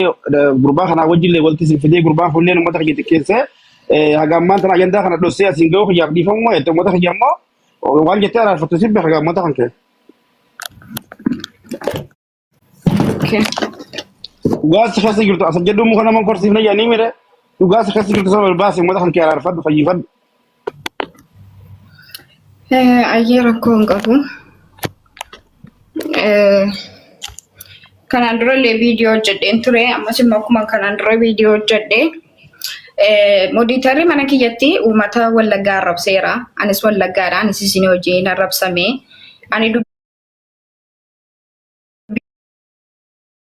Gurbaa kanaa wajjillee walitti isin fidee gurbaan fulleen uummata kiyya xiqqeessee haga ammaan tana ajandaa kana dhossee asiin ga'uu kiyyaaf dhiifamuma jette uummata kiyya immoo waan jettee araarfattu si beeka uummata kan kee. Okay. Dhugaa si keessa jirtu asa jedhu muka nama korsiifna jedhanii mire dhugaa si keessa jirtu sana ol baasi uummata kan kee araarfadhu fayyifadhu. Ayyee rakkoo hin qabu. Kanaan dura illee viidiyoo hojjedheen ture. Ammas immoo akkuma kanaan dura viidiyoo hojjedhe. Moodiitarri mana kiyyatti uummata Wallaggaa arrabseera. Anis Wallaggaadha. Anis isin hojiin arrabsame. Ani dubbii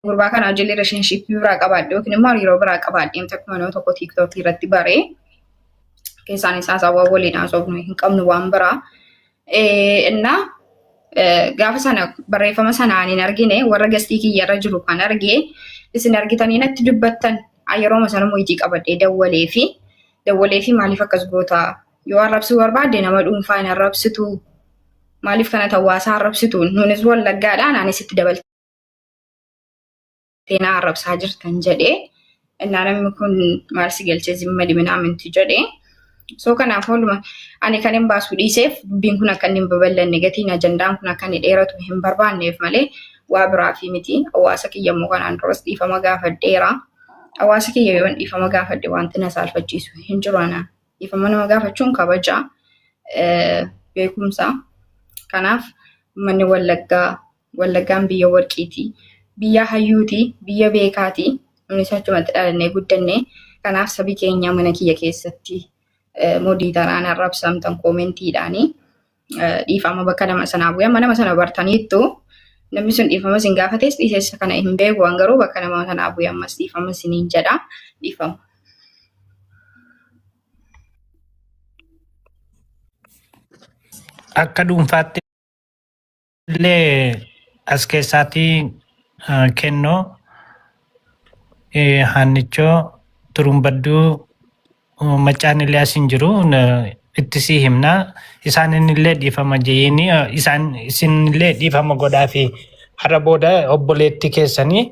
gurbaa kana wajjin relationship biraa qabaadhe yookiin immoo hariiroo biraa qabaadhe akkuma nama tokko tiiktookii irratti baree keessaan isaa haasawaa waliin haasofnu hin qabnu waan biraa. Innaa gaafa sana barreeffama sana ani hin argine warra gastii kiyyarra jiru kan arge isin argitanii natti dubbattan yerooma sana moyitii qabadhee dawwalee fi maaliif akkas goota, yoo arrabsuu barbaadde nama dhuunfaa hin arrabsitu, maaliif kana tawaasaa arrabsitu, nunis Wallaggaadhaan anis itti dabaltee na arrabsaa jirtan jedhee. Innaa namni kun maal si galchee zimma dhiminaaminti jedhee. So kanaaf ooluma ani kan hin baasu dhiiseef dubbiin kun akka inni hin babal'anne, gatiin ajandaan kun akka inni dheeratu hin barbaanneef malee waa biraa fi miti. Hawaasa kiyya immoo kanaan duras dhiifama gaafadheera. Hawaasa kiyya yoon dhiifama gaafadhe wanti na saalfachiisu hin jiru anaan. Dhiifama nama gaafachuun kabaja, beekumsa. Kanaaf uummanni Wallaggaa, Wallaggaan biyya warqiiti. Biyya hayyuuti, biyya beekaati. Nunis achumatti dhalannee guddanne. Kanaaf sabi keenya mana kiyya keessatti modiitaraan arrabsamtan koomentiidhaani. Dhiifama bakka nama sanaa bu'ee amma nama sana bartaniittu namni sun dhiifama isin gaafates dhiises kana hin beeku, waan garuu bakka nama sanaa bu'ee ammas dhiifama isiniin jedha, dhiifama. Akka dhuunfaatti illee as keessaatii kennoo hannichoo turumbadduu macaan illee as hin jiru itti sii himna, isaan illee dhiifama jeeyini, isaan isin illee dhiifama godhaa fi har'a booda obboleettii keessanii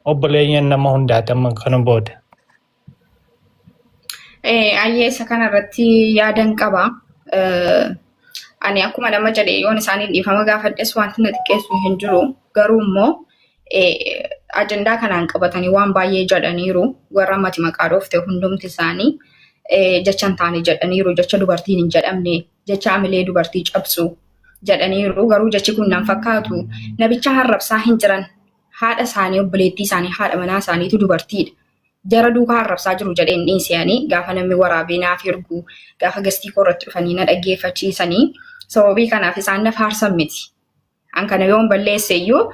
obboleeyyan nama hundaati amma kana booda. Ayyee, isa kanarratti yaadan qaba. Ani akkuma nama jedhe yoon isaaniin dhiifama gaafadhes wanti na xiqqeessu hin jiru. Garuu immoo ajandaa kanaan qabatanii waan baay'ee jedhaniiru. Warra mati maqaa dhoofte hundumti isaanii jecha hin taane jedhaniiru. Jecha dubartiin hin jedhamne, jecha amilee dubartii cabsu jedhaniiru. Garuu jechi kun nan fakkaatu. Nabicha harrabsaa hin jiran. Haadha isaanii, obboleettii isaanii, haadha manaa isaaniitu dubartiidha. Jara duukaa arrabsaa jiru jedheen dhiise ani gaafa namni waraabee naaf ergu, gaafa gastii koo irratti dhufanii na dhaggeeffachiisanii, sababii kanaaf isaan na faarsan miti. An kana yoon balleesse iyyuu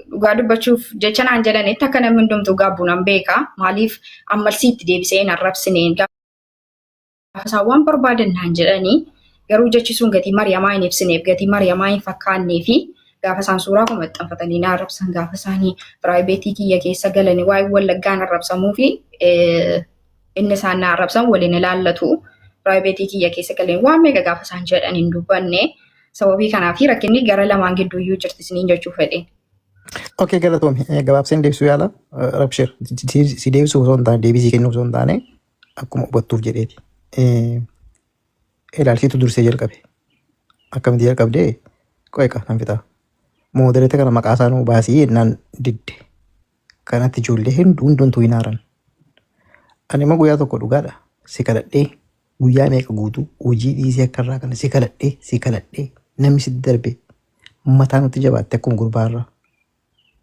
dhugaa dubbachuuf jecha naan jedhanitti akka namni hundumtuu gaabbu nan beeka. Maaliif ammalsii itti deebisee hin arrabsine? Gaafa isaan waan barbaadan naan jedhanii garuu jechi sun gatii Mariyamaa hin ibsineef, gatii Mariyamaa hin fakkaannee fi gaafa isaan suuraa koo maxxanfatanii na arrabsan, gaafa isaanii piraayiveetii kiyya keessa galanii waa'ee Wallaggaan arrabsamuu fi inni isaan na arrabsan waliin ilaallatu, piraayiveetii kiyya keessa galanii waan meeqa gaafa isaan jedhan hin dubbanne. Sababii kanaa fi rakkinni gara lamaan gidduu iyyuu jirti isiniin jechuu fedhe. Okay, galatoomi. Gabaabseen deebisuu yaala. Rabshir si deebisuu osoo hin taane, deebisii kennuu osoo hin taane, akkuma hubattuuf jedheeti. Ilaalchitu dursee jalqabe. Akkamitti jalqabdee qo'eqa nan fixa. Moodereeta kana maqaa isaa nuu baasii jennaan didde. Kanatti ijoollee hundumtuu hin aaran. Ani immoo guyyaa tokko dhugaadha. Si kadhadhee guyyaa meeqa guutuu hojii dhiisee akka irraa kana si kadhadhee si kadhadhee namni sitti darbe mataa nutti jabaatte akkuma gurbaarraa.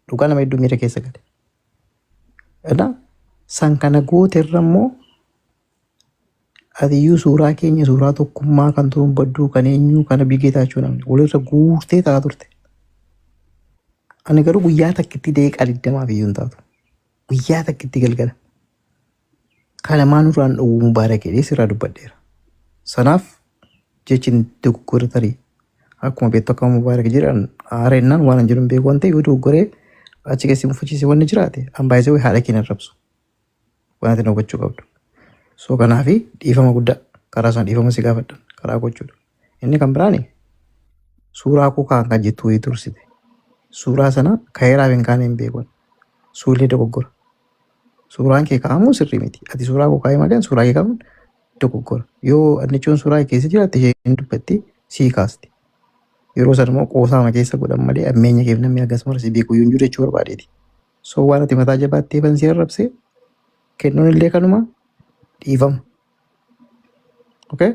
Dhugaa nama hedduu miira keessa gale. Innaa san kana goote irra immoo atiyyuu suuraa keenya, suuraa tokkummaa kan turuun badduu kan eenyuu kana bigeetaachuu namni walirra guurtee ta'aa turte. Ani garuu guyyaa takkitti daqiiqaa 20f iyyuu hin taatu. Guyyaa takkitti galgala. Kana maa nurraan dhowwuu mubaarak jedhee sirraa dubbadheera. Sanaaf jechi dogoggora tarii akkuma beektu akka mubaarak jedhan aarennaan waan hin jiru hin beeku waan ta'eef yoo dogoggoree achi keessi mufachiise wanni jiraate an baay'isee haadha keenya arrabsu. Waan ati na hubachuu qabdu. So kanaafi dhiifama guddaa karaa sana dhiifama si gaafadhan karaa gochuudha. Inni kan biraani suuraa koo kaan kan jettu wayii tursite. Suuraa sana ka'eeraaf hin kaane hin beeku. Suurlee dogoggora. Suuraan kee kaa'amu sirrii miti. Ati suuraa koo kaa'ee malee suuraa kee kaa'uun dogoggora. Yoo annichoon suuraa kee keessa jiraatte isheen dubbatti sii kaasti. Yeroo sana immoo qoosaama keessa godhan malee ammeenya keef namni akkasuma si beeku iyyuu hin jiru jechuu barbaadeeti. So waan ati mataa jabaattee fan si arrabse kennuun illee kanuma dhiifama. Okay?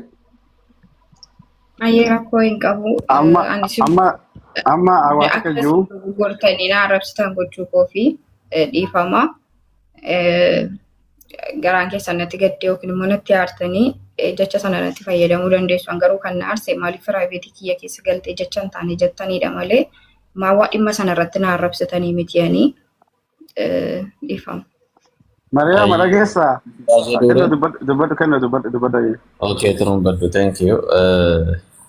Ayyee, rakkoo hin qabu. Amma Ani si amma hawaasa akka jiru gortanii na arrabsitan gochuu koo fi dhiifama. Garaan keessan natti gaddee yookiin immoo natti aartanii jecha sana natti fayyadamuu dandeessu. An garuu kan na aarse maaliif private kiyya keessa galtee jecha hin taane jettanidha malee maawwaa dhimma sana irratti na arrabsitanii miti ani dhiifama. Mariyaama dhageessaa? Baasee Kenna dure. dubbadhu dubbadhu, kenna dubbadhu dubbadhu. Okay, turuun thank you.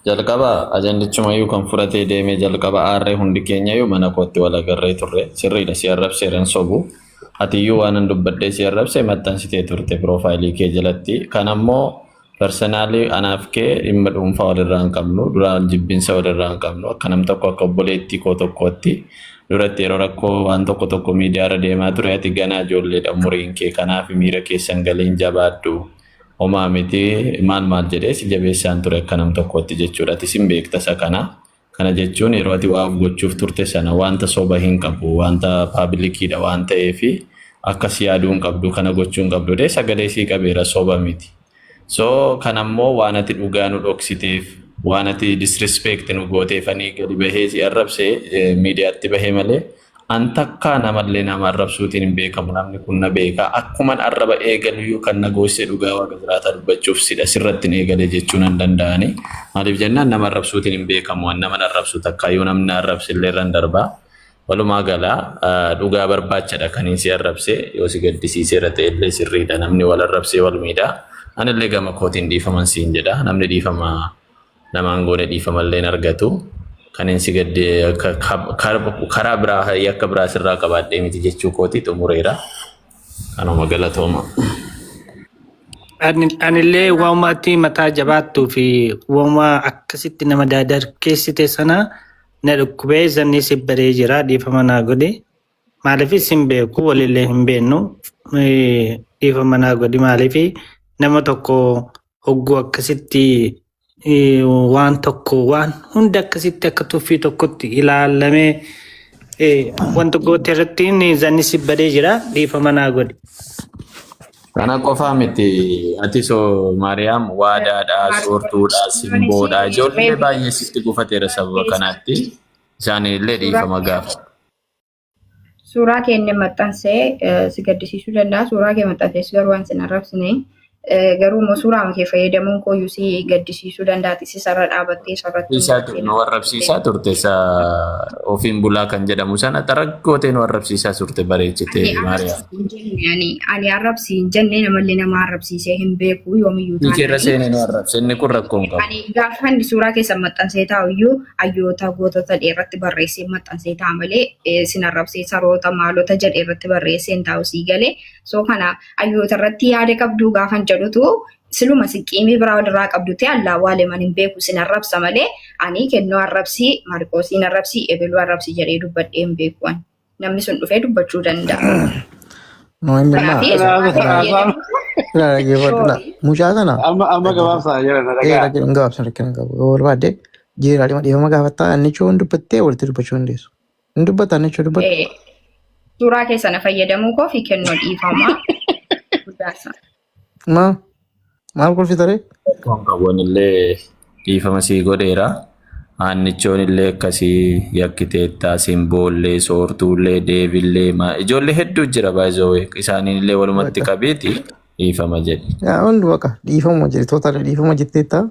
Jalqaba ajandichumayyuu kan fudhatee deemee jalqaba aarree hundi keenyayyuu mana kootti wal agarree turre. Sirriidha, si arrabseeran sobu. Atiyyuu waan an dubbadhee si arrabse maxxansitee turte profile kee jalatti. Kan ammoo personally anaaf kee dhimma dhuunfaa walirraa hin qabnu. Duraan jibbinsa walirraa hin qabnu. Akka nam tokko akka obboleettii koo tokkootti duratti yeroo rakkoo waan tokko tokko miidiyaarra deemaa ture ati ganaa ijoolleedha umuriin kee, kanaaf miira keessan galiin jabaadhu. Homaa miti maal maal jedhee si jabeessaan ture akka nam tokkootti jechuudha. Ati sin beekta isa kana. Kana jechuun yeroo ati waa of gochuuf turte sana wanta soba hin qabu, wanta publiciidha waan ta'eefi akkas yaaduu hin qabdu, kana gochuu hin qabdu dee sagalee sii qabeera, soba miti. So kanammoo waan ati dhugaa nu dhoksiteef, waan ati disrespect nu gooteefanii gadi bahee si arrabse miidiyaatti bahee malee an takkaa namallee nama arrabsuutiin hin beekamu. Namni kun na beeka. Akkuman arraba eegaluyyuu kan na goosse dhugaa waaqa jiraataa dubbachuuf sidha, sirratti hin eegale jechuu nan danda'ani. Maaliif jennaan nama arrabsuutiin hin beekamu. An nama arrabsu takkaa yoo namni na arrabse illee irran darbaa. Walumaa galaa dhugaa barbaachadha kan hin si arrabse. Yoo si gaddisiiseera ta'e illee sirriidha, namni wal arrabsee wal miidha. Anillee gama kootiin dhiifaman siin jedha. Namni dhiifama namaan goone dhiifamallee hin argatu. Kan hin si gadde karaa biraa yakka biraa sirraa qabaadhee miti jechuu kooti, xumureera. Kanuma, galatooma. Anillee waanumatti mataa jabaattuu fi waanuma akkasitti nama dadarkeessite sana na dhukkubee zanni si baree jira, dhiifama naa godhi. Maaliif sin beeku, walillee hin beeknu, dhiifama naa godhi. Maaliif nama tokko hogguu akkasitti waan tokko waan hunda akkasitti akka tuffii tokkotti ilaalamee wanta goote irratti inni zanni si badee jira, dhiifama naa godhi. Kana qofaa miti. Ati soo Maariyaam waadaadha, soortuudha, simboodha. Ijoollee baay'ee sitti gufateera sababa kanaatti. Isaanillee dhiifama gaafa. Suuraa kee inni maxxansee si gaddisiisuu danda'a. Suuraa kee maxxansees garuu waan sin arrabsine. Garuu immoo suuraa kee fayyadamuun kooyyuu si gaddisiisuu danda'a. Si sarara dhaabattee sarratti Isaa nu arrabsiisaa turte, isa ofiin bulaa kan jedhamu sana xaraggootee nu arrabsiisaa turte bareechitee Ani Maariyaam. arrabsii hin jenne, ani arrabsii hin jenne, namallee nama arrabsiisee hin beeku yoomiyyuu Hiikeerra taanani. seenee nu arrabse, inni kun rakkoo hin qabu. Ani gaafa inni suuraa keessa maxxansee taa'u iyyuu hayyoota gootota irratti barreessee maxxansee taa'a malee sin arrabsee saroota maalota jedhe irratti barreessee hin taa'u, sii galee. So kana hayyoota irratti yaada qabduu gaafan jedhutu siluma siqiimii biraa walirraa qabdu ta'e allaa waaleman hin beeku, sin arrabsa malee ani kennoo arrabsii, Maarqoosiin arrabsii, ebeluu arrabsii jedhee dubbadhee hin beeku ani. Namni sun dhufee dubbachuu danda'a. No inni laa. Kanaaf suuraa kee fayyadamuun Ilaa, dhaggeeffadhu laa. sorry. Mucaa sana Amma gabaabsaa jira na ee dhagaa. Rakkina gabaabsan rakkina qabu. Yoo barbaadde jeeraa dhima dhiifama gaafattaa inni choo hin dubbattee walitti dubbachuu dandeessu. Hin dubbata inni choo dubbatu. Suuraa kee sana fayyadamuu koo fi kennoo dhiifamaa guddaasa. Maa maal kolfitaree? Rakkoon qabu, illee dhiifama sii godheera. Aannichoon illee akkasii yakkiteettaa, simboollee, soortuullee, deebillee, ijoollee hedduu jira baay'ee, isaaniin illee walumatti Bakka. qabeeti dhiifama jedhi. Yaa hundi bakka dhiifama jedhe, total dhiifama jetteetta,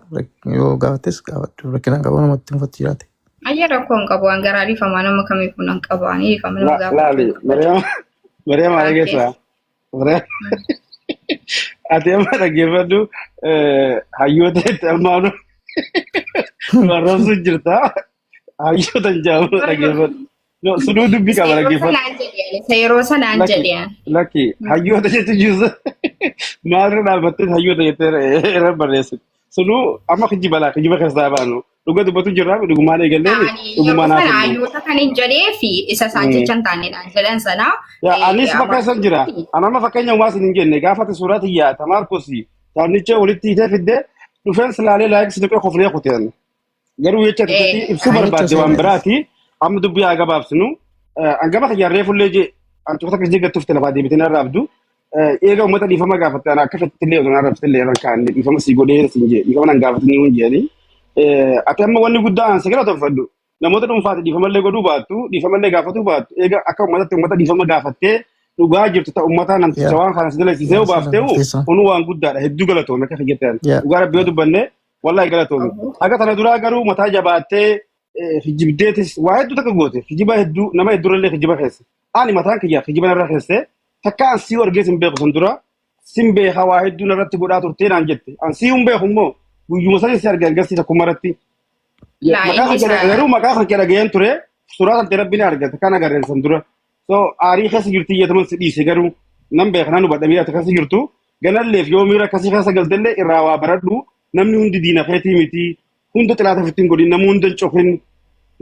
yoo gaafattes gaafadhu, rakkina qabu namatti hinfatti jiraate. Ayya, rakkoo hin qabu. Waan garaa dhiifamaa nama kamiifuu nan qaba. Ani dhiifama nama gaafachuu Laali hin qabu. Mariyaama Mariyaama Garaan dhageessaa. keessa. Mariyaama ati amma dhaggeeffadhu, hayyoota itti ammaanu nu arrabsuu jirta. Hayyoota hin jaamu, dhaggeeffadhu. No, sunuu dubbii qaba, Yeroo dhaggeeffadhu. sanaan jedhe ani. Isa yeroo sanaan Lakki jedhe ani. lakki, hayyoota jechuun jirtu maalirra dhaabbattee hayyoota jettee irra barreessite? Sunuu amma kijiba laa kijiba keessaa baanu. Dhuga dubbatu jirra dhugumaan eegallee Ani yeroo dhugumaan sana haasofne. hayyoota kan hin jedhee fi isa isaan jecha hin taane naan jedhan sana Yaa anis bakka isan jira. Ani amma fakkeenya uumaa isin hin jenne gaafa ati suuraa tiyyaa tamaarkosi taanicha walitti hiitee fidde dhufeen silaalee laayik si tuqee koflee kuteen. Garuu jecha ati Eh. ibsuu Annichoo barbaadde waan seenaa. biraati. Amma dubbii haa gabaabsinu. Hangama kiyyaarree fullee jee hantuuta akka jiggattuuf lafaa deebitee narra abdu. Eega uummata dhiifama gaafatte ana akka fettillee osoo narra absillee irra kaa'anne dhiifama sii godhee siin jee dhiifama nan gaafatanii hun jeeni. Ati amma wanni guddaa an sagala tolfadhu. Namoota dhuunfaati dhiifamallee godhuu baattu dhiifamallee gaafatuu baattu eega akka uummatatti uummata dhiifama gaafattee dhugaa jirtu ta'u uummataa namticha Yaa. waan kana si dalasiisee Yaa, baaftee murteessaa. kunuu waan guddaadha hedduu galatoome akka jettan Yaa. dhugaa rabbi yoo dubbanne wallahi galatoome. Akka tana duraa garuu mataa jabaattee hijibdeetis waa hedduu takka goote hijiba hedduu nama hedduurallee hijiba keesse. Ani mataan kiyya hijiba narra keesse takka an sii argee sin beeku san dura sin beeka waa hedduu narratti godhaa turtee naan jette. An sii hin beeku immoo guyyuma sanis si arge argasii takkumma irratti. Laa Maqaa inni kan isa garuu maqaa kan kee dhaga'een ture suuraa kan ta'e rabbi ni argata kan agarreen san dura. So aarii keessa jirti iyyataman si dhiise garuu nan beeka nan hubadha miira keessa jirtu ganalleef yoo miira akkasii keessa galtellee irraa waa baradhu namni hundi diina keetii miti hunda xilaata ofitti hin godhin nama hunda hin cufin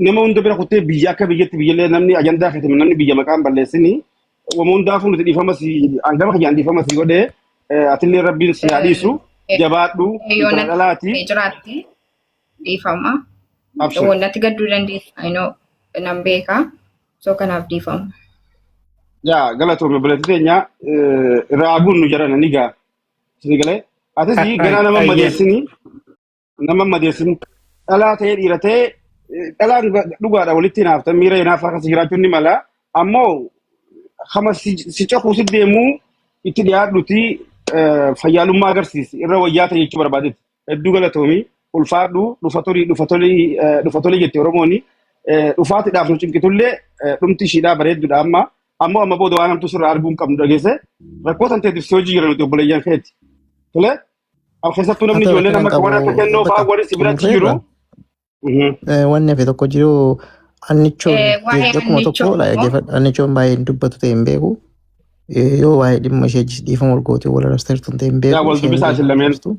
nama hunda bira kuttee biyya akka biyyatti biyyallee namni ajandaa keetii namni biyya maqaan balleessini wama hundaafuu nuti dhiifama si hangama kiyyaan dhiifama si godhee atillee rabbiin si haa dhiisu jabaadhu yoo intala dhalaati natti jiraatte dhiifama. abshir. Wannatti gadduu dandeessa. I know nan beeka. So kanaaf dhiifama. Yaa galatoome obboleettii teenya raaguun nu jedhan ni gaa. Isin galee atis ganaa nama madeessini nama madeessini dhalaa ta'ee dhiira ta'ee dhalaan dhugaadha walitti hinaaftan miira hinaafaa akkasii jiraachuun ni mala. Ammoo hama si cokuu si deemuu itti dhiyaadhuti fayyaalummaa agarsiisi irra wayyaa ta'e jechuu barbaadetti. Hedduu galatoomi ulfaadhu dhufa tolii dhufa tolii dhufa tolii jette Oromooni. Dhufaatiidhaaf nu cinqitullee dhumti ishiidhaa bareedduudha amma. Ammoo amma booda waan hamtuu sirraa arguu hin qabnu dhageesse. Rakkoo san teetiif si hojii jira nuti obboleeyyan keeti. Tole keessattuu Haa namni ta'u ijoolleen rakkina amma hin akka waan akka qabu. kennoo fa'aa Bakka warri si biratti jiru. xumurreerra. Wanni hafe tokko jiru annichoon Waa'ee akkuma tokko annichoo immoo dhaggeeffadha. Annichoon baay'ee hin dubbatu ta'e hin beeku. Yoo waa'ee dhimma ishee dhiifama ol gootee wal arrabsiteertu ta'e hin Yaa beeku. wal Isheen dubbisaa isin lameen. arrabsitu.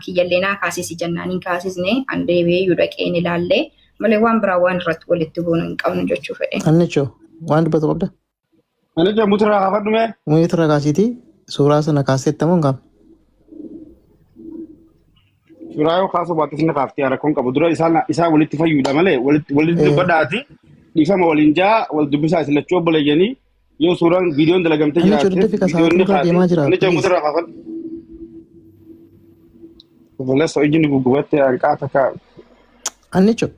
Kiyyallee naa kaasisi jennaan hin kaasisne an deebi'ee iyyuu dhaqee hin ilaalle malee waan biraa waan irratti walitti buunu hin qabnu jechuu fedhe. Annichoo waan dubbatu qabda. Annichoo mutirraa kaafadhu mee. Muyitirra kaasiitii suuraa sana kaaseettamoo hin kaafne? Suuraa yoo kaasuu baatte sinni kaaftee rakkoon qabu. Dura isaan walitti fayyuudha malee walitti walitti dubbadhaati. Dhiifama waliin jaa wal dubbisaa isin lachuu obboleeyyanii yoo suuraan viidiyoon dalagamtee Annichoo jiraatte duddufi ka viidiyoon sa'aatiin ni dura kaati. deemaa jira. Annichoo Please. mutirraa kaafadhu. Obboleessa ijji ni guggubatte hanqaa takka. Annichoo.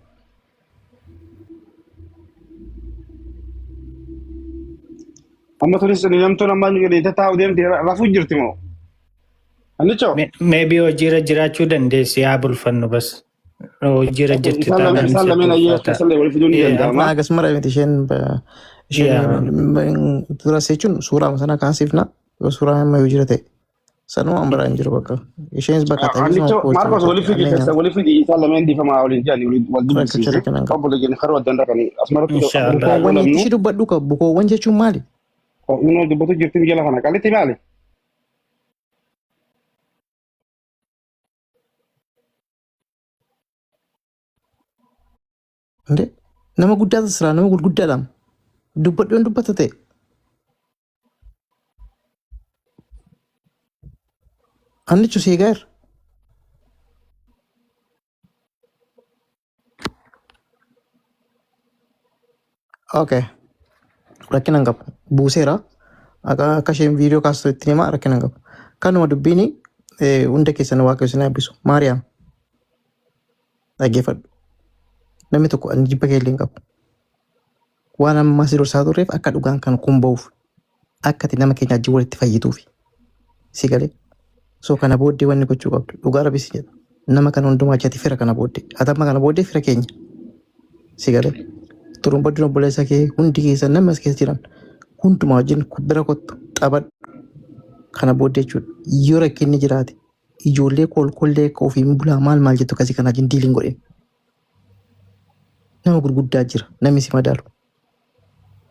Amma tunis namtoon ammaa jedhee taa'u deemte rafuu jirti moo? Annichoo. Maybe hojiirra jiraachuu dandeessi haa bulfannu bas. Hojiirra jirti Isaan taanaan isaan isatti lameen ayyee ulfaata. keessallee wal fiduun ni danda'ama. Agas mara miti isheen isheen duras jechuun suuraa sana kaasifna yoo suuraa amma yoo jira ta'e sanuma an biraan jiru bakka isheenis bakka ta'e Annichoo Maarkos wali fidi keessa wali fidi isaan lameen dhiifamaa waliin jedhani wal dubbisiise. Rakkoo rakkina qabu. Obboleeyyan karoo adda dhaqanii asumarratti Inshaallah. Bukoowwan lamnu. ishee dubbadhu qabu bukoowwan jechuun maali? Inni dubbatu jirti jala kana qallitti maali? Inde nama guddaatu sira nama gurguddaadha. Dubbadhu yoon dubbata ta'e. Annichu seegaa irra. Okay. Rakkina hin qabu. Buuseera. Akka isheen viidiyoo kaastu itti himaa rakkina hin qabu. Kanuma dubbiin hunda keessan waaqayyo isin eebbisu. Maariyaam dhaggeeffadhu. Namni tokko ani jibba kee illee hin qabu. Waan ammaa si dursaa turreef akka dhugaan kan kun ba'uuf akka ati nama keenya wajjin walitti fayyituufi. Si galee. So kana booddee wanni gochuu qabdu dhugaa rabbi si jedha. Nama kana hundumaa achatti fira kana booddee. Ati amma kana booddee fira keenya. Si galee. Turumbadduun obboleessa kee hundi keessan nama as keessa jiran hundumaa wajjin bira kottu taphadhu. Kana booddee jechuudha. Yoo rakkinni jiraate ijoollee kolkollee akka ofiin bulaa maal maal jettu akkasii kana wajjin diiliin godhin. Nama gurguddaa jira namni si madaalu.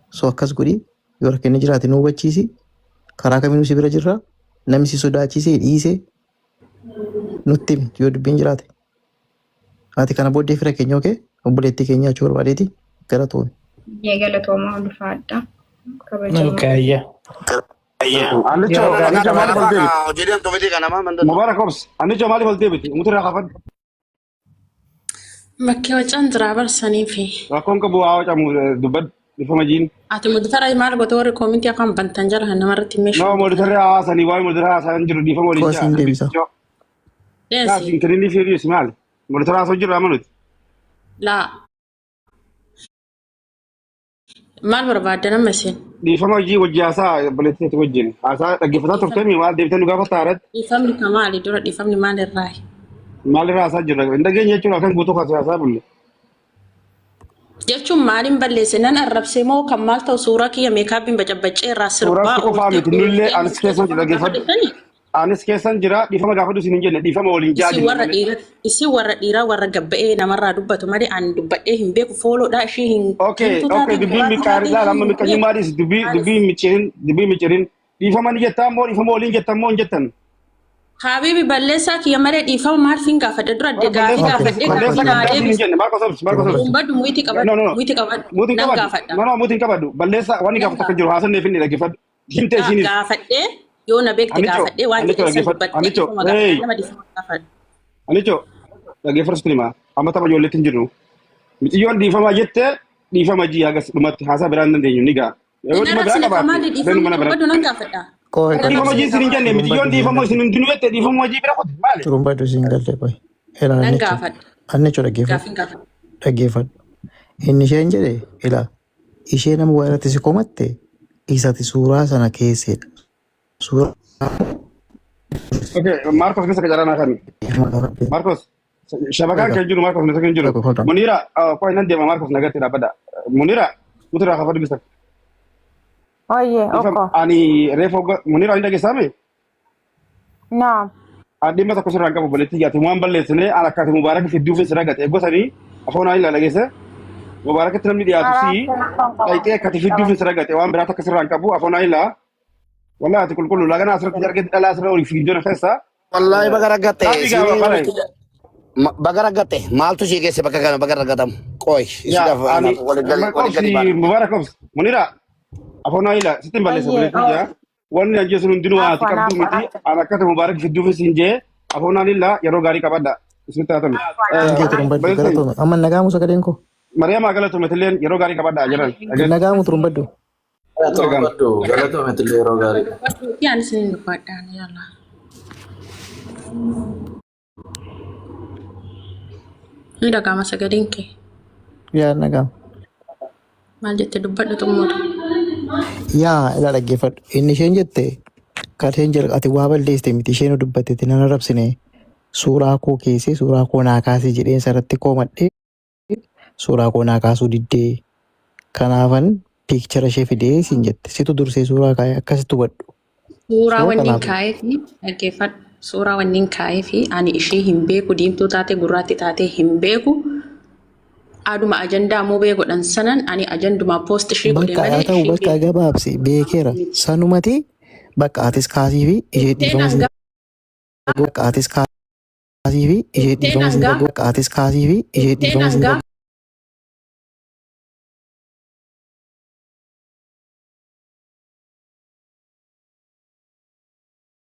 So akkas godhi yoo rakkinni jiraate nu hubachiisi. Karaa kamiinuu si bira jirra. Namni si sodaachisee dhiisee nutti himi yoo dubbiin jiraate. Ati kana booddee fira keenya, okay? Obboleettii keenya jechuu barbaadeeti, galatoomi. Biyyee galatoomaa, ulfaadha. Kabajamaa. Okay, ayya. Annichoo Yeroo gaarii annichoo maaliif ol deebite? Hojii deemtu miti kanama mandatu. Mubaarak obs. Annichoo maaliif ol deebite? Umutirraa kaafadhu. Bakkee wacaan jiraa barsanii fi Rakkoon qabu haa wacamu, dubbadhu. Dhiifama jiin. Ati moderator maal goote? Warri comment afaan bantan jala kan namarratti meeshaa. Nama moderator haasanii waa'ee moderator haasaan jiru dhiifama waliin Koo siin deebisa. Deesi. Kaasiin kenninni fiiriis maali? Moderator haasoo jirra amma nuti. Laa. Maal barbaaddan amma isin? Dhiifama hojii wajji haasaa obboleettii wajjin. Haasaa dhaggeeffataa turtee maal deebitee nu gaafataa irratti? Dhiifamni ka maali dura, dhiifamni maal irraayi? Maalirraa haasaa jirra? Hin dhageenye jechuudha kan guutuu kaasee haasaa bulle. Jechuun maaliin balleesse? Nan arrabsee moo kan maal ta'u? Suuraa kiyya makeupiin bacabbacee irraa Suuraa sirbaa si qofaa miti, nullee anis keessa hojii dhaggeeffadhu. Anis keessan jira, dhiifama gaafadhu isin hin jenne, dhiifama waliin jaa Isin jirra warra malee. dhiira, isin warra dhiiraa warra gabba'ee namarraa dubbatu malee ani dubbadhee hin beeku. Fooloodhaa ishii hin Okay, diimtuu okay, taatee dubbiin gurraattii miqqaari taatee laala ishii amma hin miqqanyummaa beeku. dhiisi, dubbii Maaliif? dubbii miccirin, dubbii miccirin, dhiifama ni jettaa immoo dhiifama waliin jettan moo hin jettan? Habibi, balleessaa kiyya malee dhiifama maal fin gaafadhe dura adde gaafii Balleessa gaafadhee gaafii balleessa naa qabdaa isin hin deebise. jenne. Maarkos obsi, Maarkos obsi. Umbadhu, muyitii No, qabadhu, no, no. muyitii qabadhu, Muutiin nan qabadhu. gaafadha. No, no, muutiin qabadhu. Balleessa wanni Nan gaafatu akka gaafadha. jiru haasannee finne, dhaggeeffadhu. Himte ishiinis. Gaafadhee yoo na beekte Anicho, gaafadhee waan Anicho jedhe san dhaggeeffadhu. dubbadhee Anicho, dhiifama hey. gaafadha, nama dhiifama gaafadha. Anicho, dhaggeeffadhu sitti hima. Amma tapha ijoolleetti hin jirru. Miciyyoon dhiifamaa jette, dhiifama jii hagas dhumatti haasaa biraan hin dandeenyu ni ga'a. Yoo Hin dhimma biraa arrabsine ka qabaatte maali seenu dhiifamni mana biratti. dubbadhu, nan gaafadha. Qoy Hin qoy. Dhiifama arrabsine jii isin hin ka jenne, maali? miciyyoon Turumbaddu siin dhiifama galle. isin hundinuu jette, dhiifama jii bira qote maali? Turumbaddu siin galle, qoy. Ilaa Nan annicho. gaafadha. Annicho, dhaggeeffadhu. Gaafin gaafadha. Dhaggeeffadhu. Inni isheen jedhe, ilaa, ishee nama waa irratti si komatte isati suuraa sana keessedha. Suuraa Okay, Marcos keessa qacaraan kan. Marcos, shabakaan kan jiru Marcos nasa kan jiru. Hold on. Munira, qoy nan deema, Marcos nagatti dhaabbadha. Munira, mutura kafa dubbisa. Oye, Dhiifama, oko. ani reefa Munira ni dhageessaame? Naam. Dhimma tokko sirraan qabu, obboleettii jaati waan balleessine an akkaati Mubaarak fidduuf sirra gate eeggosanii afoon ilaa dhageesse. Mubaarakitti namni dhiyaatu si dhayxee akkati fidduuf sirra gate, waan biraa takka sirraan qabu, afoon ilaa. Wallahi ati qulqulluu laganaa asirratti argate dhalaa asirra olii fiigdona keessa. Wallahi baga raggatte. Dhaabii gaafa Siinii bara. Baga raggatte, maaltu sii geesse bakka kana baga raggatamu. Qoy Yaa isiidhaaf ani walii gadi obsi baana. Mubaarak obsi. Munira, afoon ilaa sitti hin balleessa, Oye, obboleettii jaa. Wanni an jeessu hundinuu ati Afwan, qabdu afwan, miti. afwan. An akkati Mubaarak fidduuf siin jee afoon ilaa, yeroo gaarii qabadha. Isinitti haa tolu. Thank you, turumbaddu, galatoomi. Amma nagaamu sagaleen koo. Mariyamaa galatoomatelleen, yeroo gaarii qabadha jedhan. Nagaamu, turumbaddu. Turumbaddu, galatoometillee, yeroo gaarii. Dubbadhu, ani isin dubbadhaan yalla. Ni dhaga'ama sagaleen kee. Yaa, nagaama. Maal jette? Dubbadhu, xumura. Yaa, ilaa, dhaggeeffadhu. Inni isheen jette kan isheen jedhu ati waa balleessite miti, isheen dubbatte nan arrabsine, suuraa koo keessee suuraa koo naa kaasee jedheen sarratti koomadhee suuraa koo naa kaasuu diddee, kanaafan picture ishee fidee siin jette, situ dursee suuraa kaa'ee akkasitti hubadhu. Suuraa Soo wanni kanaaf kaa'ee fi dhaggeeffadhu. Suuraa wanni kaa'ee fi ani ishee hin beeku, diimtuu taate gurraatti taate hin beeku. Aduma ajandaa mubee godhan sanan ani ajandumaa post ishee godhe Bakka haa malee ta'u, ishee bakka beeku. gabaabsi beekeera sanumati bakka atis kaasii fi ishee dhiifama siin bakka atis kaasii fi ishee dhiifama siin bakka atis kaasii fi ishee dhiifama siin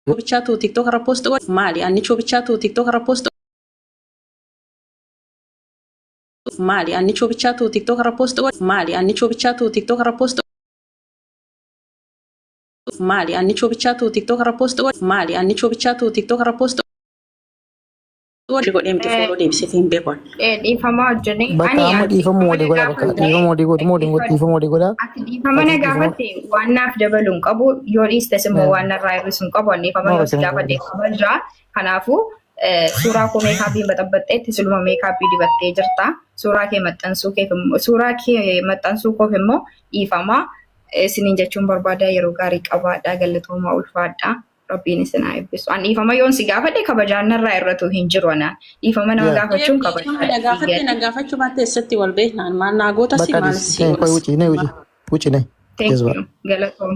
Bichaatu TikTok irra post godhe maali? Annichoo bichaatu TikTok irra post maali? Annichoo bichaatu TikTok irra post godhe maali? Annichoo bichaatu TikTok irra post maali? Annichoo bichaatu TikTok irra post godhe maali? Annichoo bichaatu TikTok irra post godhe godhee miti, follow deebisee hin beeku. Dhiifama wajjin. Bakka Ani amma ati dhiifama dhiifama walii na godhaa, bakka gaafatte. dhiifama walii gootu moo waliin dhiifama walii godhaa. Ati dhiifama na Ati dhiifama gaafatte waan naaf dabalu hin qabu, yoo dhiistes immoo waan narraa hir'isu hin qabu. Ani dhiifama No yoo si rakkina gaafadhe qabu. kabajaa. Kanaafuu suuraa koo makeupiin baxabbaxxeetti siluma makeup dibattee jirta. Suuraa kee maxxansuu keef immoo, suuraa kee maxxansuu koof immoo dhiifama isiniin jechuun barbaada. Yeroo gaarii qabaadha, galatoomaa, ulfaadha. Rabbiin isin haa eebbisu. Ani dhiifama yoon si gaafadhe kabajaan narraa irratu hin jiru anaan. Dhiifama nama Yaa. gaafachuun Dhiifama na kabajaadha. gaafatte, na gaafachuu baatte eessatti wal beeknaan maal naa goota si Bakka maal dhiisi. si Qoy godhas. wuci ne, wuci wuci ne. Thank Jazba. you. Galatoom.